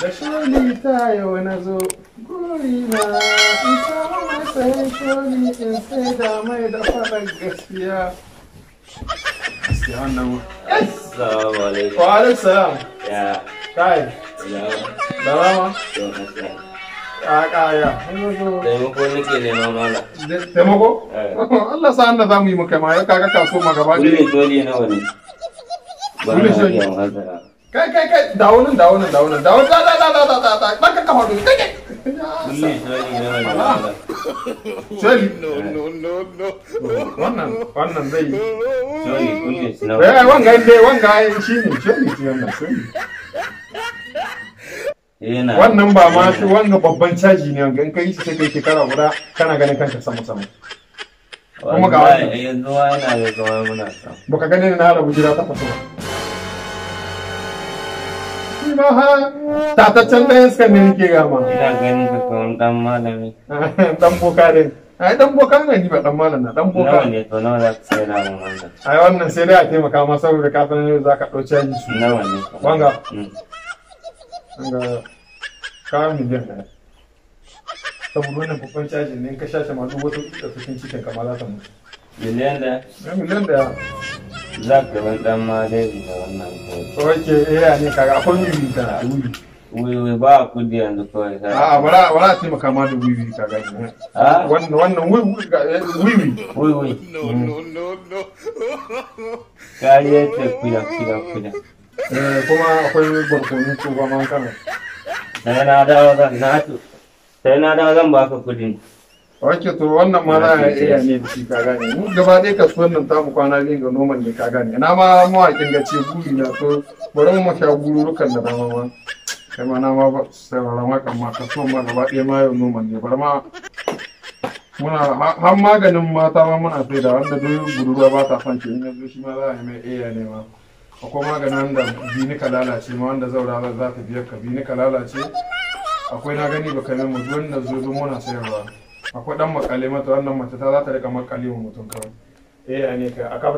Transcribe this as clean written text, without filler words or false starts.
Da sholi ta yau na zo guri na in samu mai sayan sholi in sai da mai da faɗar gaskiya. Gaskiya wannan. Assalamu alaikum. Wa alaikum salam. Ya. Kai. Ya. Salama. To gaskiya. A kaya. Taimako nake nema mala. Taimako? Allah sa da za mu yi maka ma ya kaga kaso ma gaba Kulle ɗaya. dole nawa ne? Ba Kulle na sholi. iya wahala. Kai kai kai dawo nan dawo nan dawo nan dawo da da da da da da da ka kafa kai kai. Kulle sholi nawa ne mala? Sholi. No, no, no, no. Wannan wannan zai yi. Sholi kulle nawa. Eh wanga dai wanga shi ne sholi ce wannan sholi. Yana. Wannan ba ma shi wanga babban caji ne wanga in kai shi sai kai shekara guda kana ganin kanka sama sama. Kuma ga wannan. Wallahi, yanzu ma yana ga kamar muna samu. Baka gani na rabu jira ta faso. Shi ma ha tataccen ɗayan iskan ne nake gama. Ina ganin ka kamar dan malami. Dan boka ne. Ai dan boka ne ni ba dan malam na dan boka. Nawa ne to nawa za ka sai na mun wannan? Ai wannan sai dai a taimaka ma saboda ka san yau zaka ɗau caji su. Nawa ne? Wanga. Mm. Wanga ka miliyan ɗaya. Saboda wannan babban cajin ne in ka sha shi ma duk wata da cikin cikin ka ma za ta mutu. Miliyan da Na miliyan ɗaya. za ka ban dan malami da wannan kawai. Oke, eh ne kaga akwai wiwi ta wiwi. Wiwi ba kudi yanzu kawai. A'a bara bara a taimaka ma da wiwi ka gani. Ah? Wannan wannan wiwi wiwi. Wiwi. No, no, no, no. Kariya ce kuda kuda kuda. Eh kuma akwai barkono ko ba man kana. Sai na dawo zan na tu. Sai na dawo zan baka kudin. Oke to wannan ma za a iya ne da shi ka gane. Mu gaba ɗaya kasuwan nan tamu kwana biyun ga noman ne ka gane. Na ma mawaƙin ga ce guri na to bari mu sha gururukan da dama ma. Kai ma na ma ba sauraron waƙan ma kasuwan ma gaba ɗaya ma yau noman ne bari ma muna har maganin mata ma muna sai da wanda duk budurwa ba ta son shi in yanzu shi ma za a yi mai iya ne ma. Akwai maganin wanda bini ka lalace ma wanda zaura za ta biyar ka bini ka lalace. Akwai na gani ba kai mu duk wanda zo zo muna sayarwa. Akwai dan makale mata wannan mace ta za ta rika makale wa mutum kawai. Eh ne kai aka